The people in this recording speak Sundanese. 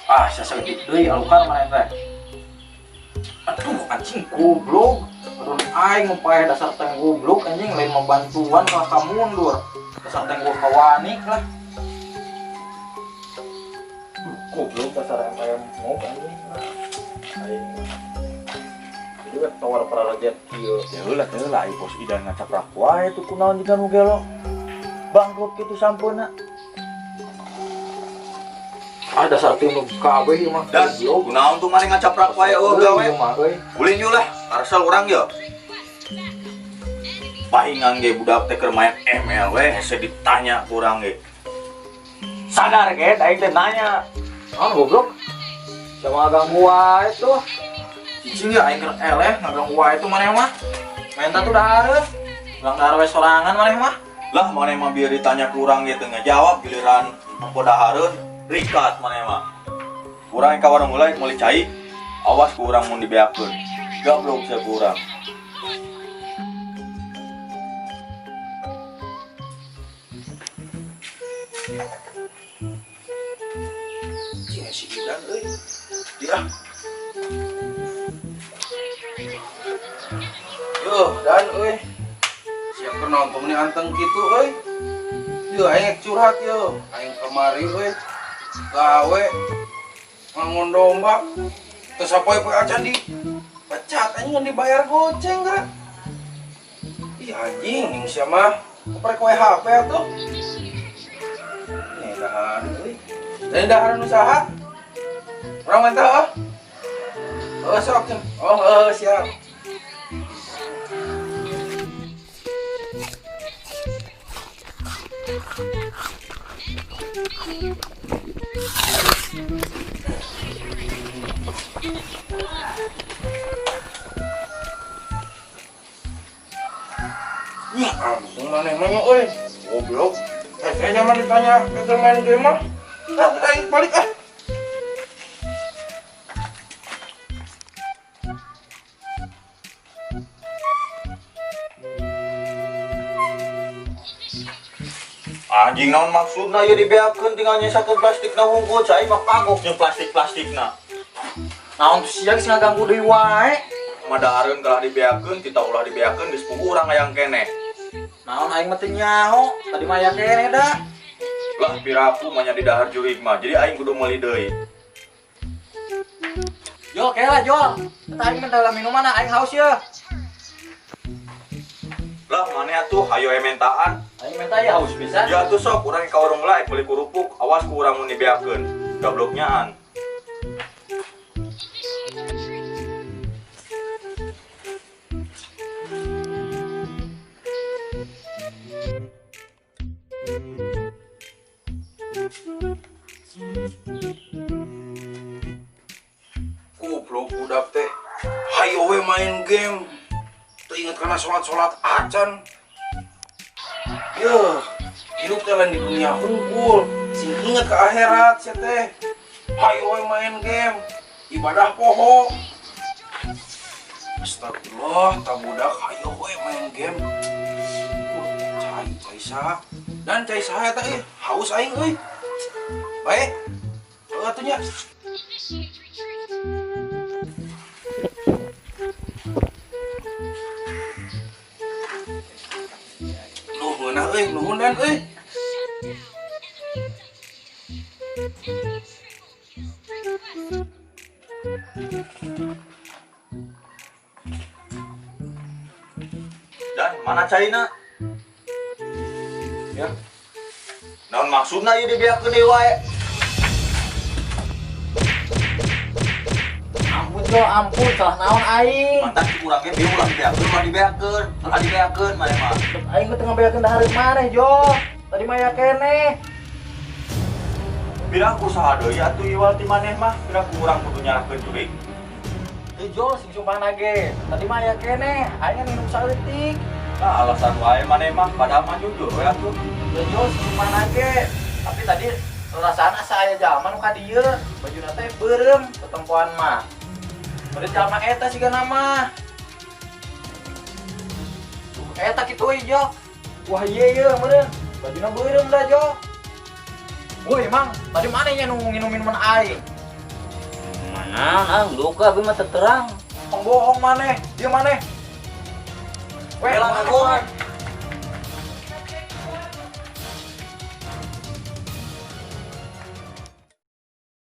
Ah, sasaeutik deui alukar maneh teh. Aduh, anjing goblok. Aduh, aing ngupae dasar teh goblok anjing lain membantuan kalah ka mundur. Dasar teh gua kawani lah. Duh, goblok dasar MPM mau anjing. Aing. Jadi we tawar pararajet kieu. Ya heula teh heula ai bos Idan ngacaprak wae tuh kunaon jiga nu gelo. Bangkrut kitu sampeuna. Ah, dasar teh nu kabeh ieu mah. Dan goblok. kunaon tuh maneh ngacaprak wae eueuh gawe. Ieu mah euy. Ulin yeuh lah, karesel urang ye. Pahingan ge budak teh keur main ML we hese ditanya ku urang ge. Sadar ge aing teh nanya. Naon goblok? Sama ngaganggu wae tuh. Cicing ya aing keur eleh ngaganggu wae tuh maneh mah. Menta tuh dahareun. Urang dahar we sorangan maneh mah. Lah maneh mah biar ditanya ku urang ge teu ngajawab giliran nempo dahareun rikat maneh mah. Urang ka warung heula meuli cai. Awas ku urang mun dibeakeun. Gablok sia ku urang. Cing si Idan euy. Dia. Yo, dan euy. Siap keur nonton nih anteng kitu euy. Yo aing curhat yo, aing kamari euy. Gawe ngangon domba. Terus sapoe-poe acan di pecat anjing ngan dibayar goceng geura. Ih anjing, yang sia mah koprek wae HP atuh. Nih dahareun euy. Dan dahareun usaha. Urang mantau ah. Oh sok cen. Oh, oh siap. Ya ampun maneh mah euy. Goblok. Saya zaman ditanya keur main game mah. Ah, aing balik ah. Anjing naon maksudna ieu dibeakeun tinggal nyesakeun plastikna hungkul cai mah kagok jeung plastik-plastikna. Naon tuh sia geus ngaganggu deui wae. Madahareun kalah dibeakeun, kita ulah dibeakeun geus puguh urang hayang keneh. Naon aing mah teu nyaho, tadi mah aya keneh da. Lah piraku mah nya di dahar jurig mah, jadi aing kudu meuli deui. Jol, kela jol. Eta aing mah dalam minuman aing haus ye. Lah maneh atuh hayo mentaan. Aing menta ya haus pisan. Ya atuh sok urang ka warung heula meuli kerupuk, awas ku urang mun dibeakeun. Gabloknyaan. Goblok budak teh. Hayo we main game. Teu inget kana salat-salat acan. Yeuh, hidup teh lain di dunia hungkul. Sing inget ke akhirat sia teh. Hayo we main game. Ibadah poho. Astagfirullah, ta budak hayo we main game. Cai, cai saha? Dan cai saha eta euy? Haus aing euy. Bae. Heuh atuh nya. Nuh ngeunah euy, nuhun dan euy. Dan mana caina? Ya. Naon maksudna ieu dibeakeun deui wae? Ampun Jo, ampun, salah naon aing. Mantan si urang ge bieu ulah dibeakeun, ulah dibeakeun, ulah dibeakeun maneh mah. Aing mah teu ngabeakeun dahareun maneh, Jo. Tadi mah aya keneh. Piraku saha deui atuh iwal ti maneh mah, piraku urang kudu nyalahkeun jurig. Teu Jo, sing sumpahna ge. Tadi mah aya keneh, aing minum saeutik. Nah, alasan wae maneh mah, padahal mah jujur we atuh. Teu Jo, sing sumpahna ge. Tapi tadi rasaan asa aya jalma nu ka dieu, bajuna teh beureum tetempoan mah. Bade jalma eta sigana mah. Tuh, eta kitu euy, Jo. Wah ieu ieu meureun. Bajuna beureum da, Jo. Woi, Mang, tadi mana nya nu nginum minuman aing? Nah, ah, duka abi mah teu terang. Tong bohong maneh, dia maneh. Weh, Lah, maneh. bohong.